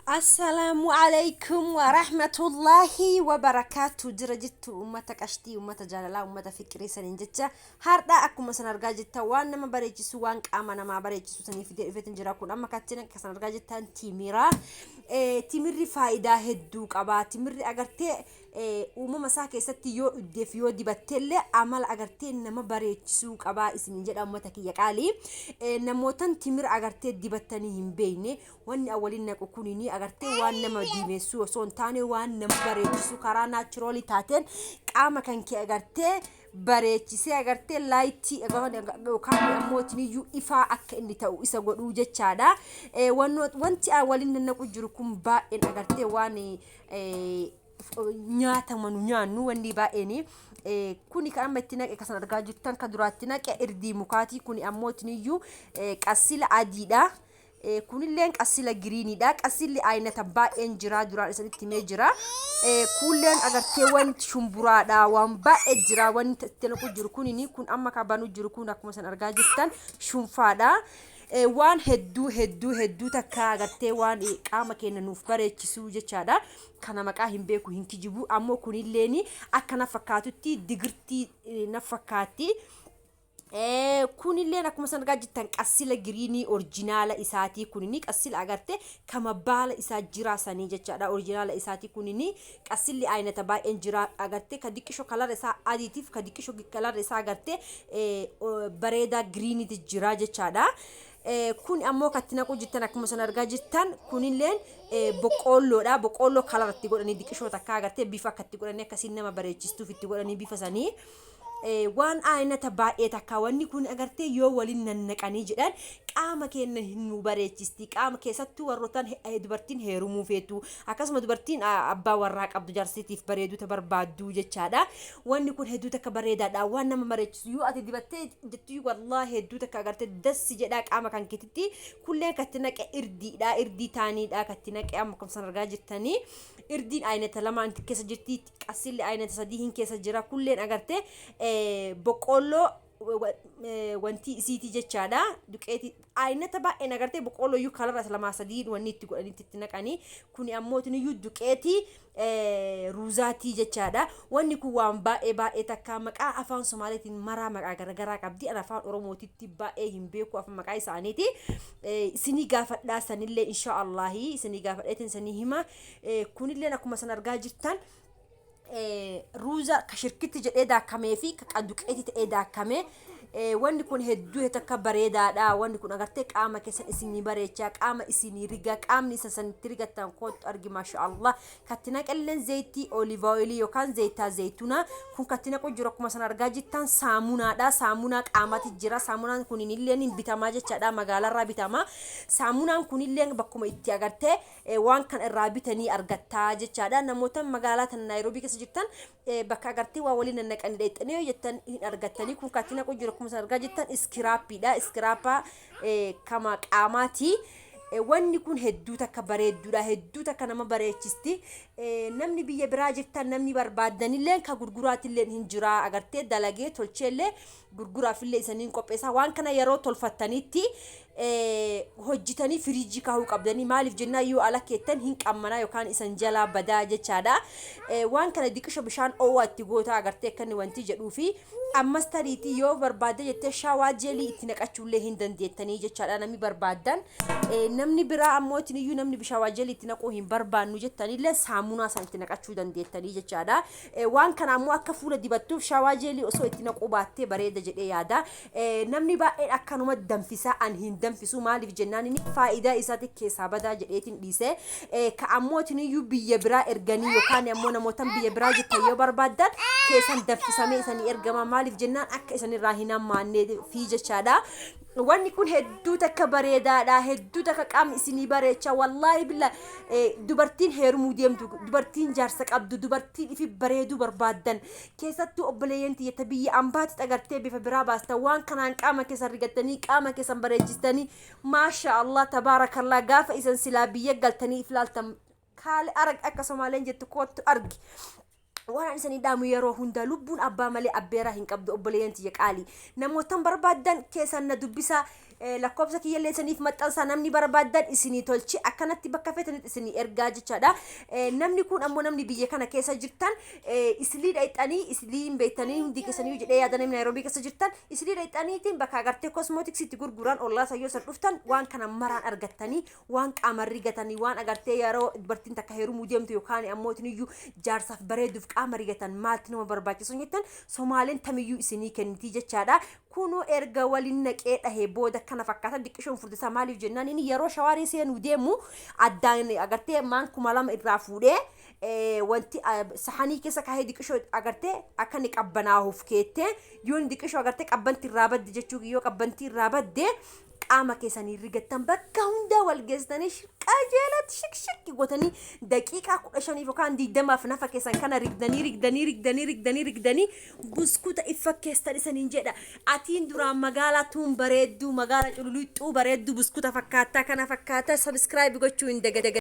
Assalaamu alaikum wa rahmatullahi wa barakaatu. Jira jirtu uummata qashtii, uummata jaalalaa, uummata fiqirii saniin jecha har'a akkuma san argaa jirtan waan nama bareechisu, waan qaama namaa bareechisu sanii fidee dhufeetin jira. Kun amma kattiin akka san argaa jirtan timira. Timirri faayidaa hedduu qaba. Timirri agartee uumama isaa keessatti yoo dhugdeef yoo dibatteellee amala agartee nama bareechisuu qabaa isiniin jedha uummata kiyya qaalii. Namootan timira agartee dibattanii hin beekne, wanni awwaliin naqu kunini agartee waan nama diimessuu osoo hin taane waan nama bareechisuu karaa naachuraalii taateen qaama kan kee agartee bareechisee agartee laayitii yookaan ammoo iyyuu ifaa akka inni ta'u isa godhuu jechaadha. Wanti waliin nannaqu jiru kun baay'een agartee waan nyaatama nu nyaannu wanni baay'een. Kuni kan amma itti naqe kasan argaa jirtan kan duraatti naqe irdii mukaatii, kuni ammoo iyyuu qassila adiidha. Kunilleen qassila giriiniidha. Qassilli aynata baay'een jira, duraan isinitti himee jira. Kuulleen agartee wanti shumburaadha, waan baay'ee jira wanti itti naqu jiru kunini. Kun amma kan banu jiru kun akkuma isin argaa jirtan shunfaadha. Waan hedduu hedduu hedduu takka agartee waan qaama keenya nuuf bareechisuu jechaadha. Kana maqaa hin beeku, hin kijibu, ammoo kunilleen akka na fakkaatutti digirtii na fakkaatti. Kunilleen akkuma isin argaa jirtan qassila giriinii orjinaala isaatii. Kunini qassila agartee kama baala isaa jiraa sanii jechaadha, orjinaala isaatii. Kunini qassilli aynata baay'een jira agartee, ka diqqisho kalara isaa adiitiif ka diqqisho kalara isaa agartee bareedaa giriiniiti jira jechaadha. Kun ammoo katti naquu jirtan akkuma isin argaa jirtan kunilleen boqqoolloodha. Boqqoolloo kalara itti godhanii diqqishoo takka agartee bifa akka itti godhanii akkasiin nama bareechistuuf itti godhanii bifa sanii. Waan aynata baay'ee takka wanni kun agartee yoo waliin nannaqanii jedhan qaama keenya hin nu bareechisti. Qaama keessattuu warrootaan dubartiin heerumuu feetu, akkasuma dubartiin abbaa warraa qabdu jaarsitiif bareeduuta barbaaddu jechaadha. Wanni kun hedduu takka bareedaadha, waan nama bareechisu yoo ati dibattee jettu wallaahi hedduu takka agartee dassi jedhaa qaama kan keetitti. Kulleen katti naqe irdiidha, irdii taaniidha katti naqe. Amma akkuma san argaa jirtanii irdiin aynata lamaan keessa jirti, qassilli aynata sadii hin keessa jira. Kulleen agartee boqqoolloo wanti isiiti jechaadha, duqeeti aynata baay'een agartee boqqoolloo iyyuu kalarra lamaa sadii wanni itti godhanii itti naqanii. Kuni ammoo iyyuu duqeetii ruuzaatii jechaadha. Wanni kun waan baay'ee baay'ee takka maqaa afaan Somaaliitiin maraa maqaa garaagaraa qabdi. Ana afaan Oromootitti baay'ee hin beeku afaan maqaa isaaniiti. Isinii gaafadhaa sanillee insha Allahi isinii gaafadheetiin isinii hima. Kunilleen akkuma san argaa jirtan ruuza ka shirkitti jedhee daakamee fi ka duqeetii ta'ee daakame. Wanni kun hedduu takka bareedaadha. Wanni kun agartee qaama keessan isinii bareechaa, qaama isinii riga, qaamni isa sanitti rigattan kootu argi, maasha Allah. Katti naqelleen zayitii olive oilii yookaan zayitaa zayituna. Kun katti naqu jiru akkuma san argaa jirtan saamunaadha. Saamunaa qaamati jira. Saamunaan kun illee bitamaa jechaadha, magaalaarraa bitama. Saamunaan kun illee bakkuma itti agartee waan kan irraa bitanii argattaa jechaadha. Namoota magaalaa tan Naayiroobii keessa jirtan bakka agartee waa waliin nannaqanii dheexxanii yoo jettan hin argattanii. Kun katti naqu jiru akkuma san argaa jirtan iskiraappiidha. Iskiraappaa kama qaamaati. Wanni kun hedduu takka bareedduudha. Hedduu takka nama bareechisti. Namni biyya biraa jirtan, namni barbaaddanillee ka gurguraatillee hin jira. Agartee dalagee tolcheellee gurguraafillee isaniin qopheessa. Waan kana yeroo tolfattanitti hojjitanii firiijii kaahuu qabdanii. Maaliif jennaan yoo ala keettan hin qammanaa yookaan isan jalaa badaa jechaadha. Waan kana diqisho bishaan oowwaa itti gootaa agartee akka inni wanti jedhuu fi ammas tariitii yoo barbaadde jettee shower gelii itti naqachuullee hin dandeettanii jechaadha namni barbaaddan. Namni biraa ammoo iyyuu namni shower gelii itti naquu hin barbaannu jettanillee saamunaa san itti naqachuu dandeettanii jechaadha. Waan kana ammoo akka fuula dibattuuf shower gelii osoo itti naquu baattee bareeda jedhee yaada. Namni baay'een akkanuma danfisaa, an hin danfisu. Maaliif jennaan inni faayidaa isaati keessaa badaa jedheetiin dhiise. Ka ammoo iyyuu biyya biraa erganii yookaan ammoo namoota biyya biraa jirtan yoo barbaaddan keessan danfisamee isanii ergama. Maaliif jennaan akka isanirraa hin hammaanne fi jechaadha. Wanni kun hedduu takka bareedaadha. Hedduu takka qaamni isinii bareecha. Wallaahi billa dubartiin heerumuu deemtu, dubartiin jaarsa qabdu, dubartiin ifi bareeduu barbaaddan, keessattuu obboleeyyan tiyyata biyya ambaatti agartee bifa biraa baastan, waan kanaan qaama keessan rigattanii qaama keessan bareechistanii, maasha Allah tabaarakallah, gaafa isan silaa biyya galtanii if laaltan kaale arag akka Somaaleen jettu koottu argi. Waan ani isanii dhaamu yeroo hunda, lubbuun abbaa malee abbeeraa hin qabdu. Obboleeyyan tiyya qaalii, namootan barbaaddan keessan na dubbisaa. Lakkoofsa kiyyallee isaniif maxxansaa. Namni barbaaddan isinii tolchi, akkanatti bakka feetanitti isinii ergaa jechaadha. Namni kun ammoo namni biyya kana keessa jirtan Islii dhayxanii, Islii hin beektanii hundi keessaniyyuu jedhee yaada. Namni Naayiroobii keessa jirtan Islii dhayxaniitiin bakka agartee cosmetics itti gurguran ollaa sayyoo san dhuftan, waan kana maraan argattanii, waan qaama rigatanii, waan agartee yeroo dubartiin takka heerumuu deemtu yookaan ammoo iyyuu jaarsaaf bareeduuf qaama rigatan maalti nama barbaachisu jettan, Somaaleen tamiyyuu isinii kennitii jechaadha. Kunoo erga waliin naqee dhahee booda kana fakkaata. Diqqishoon furdisaa maaliif jennaan, inni yeroo shower seenuu deemu addaan agartee maan 2000 irraa fuudhee wanti sahanii keessa kaahee diqishoo agartee akka inni qabbanaa'uuf keettee, yoo inni diqishoo agartee qabbanti irraa badde jechuu, yoo qabbantii irraa badde qaama keessanii rigattan, bakka hundaa wal geessitanii qajeelatti shikshikki gootanii daqiiqaa 15f yookaan 20f nafa keessan kana rigdanii rigdanii rigdanii rigdanii rigdanii buskuta iffa keessan isaniin jedha. Atiin duraan magaalaa tuun bareedduu, magaala cululuxxuu bareedduu, buskuta fakkaattaa kana fakkaata. Subscribe gochuu hin dagatinaa.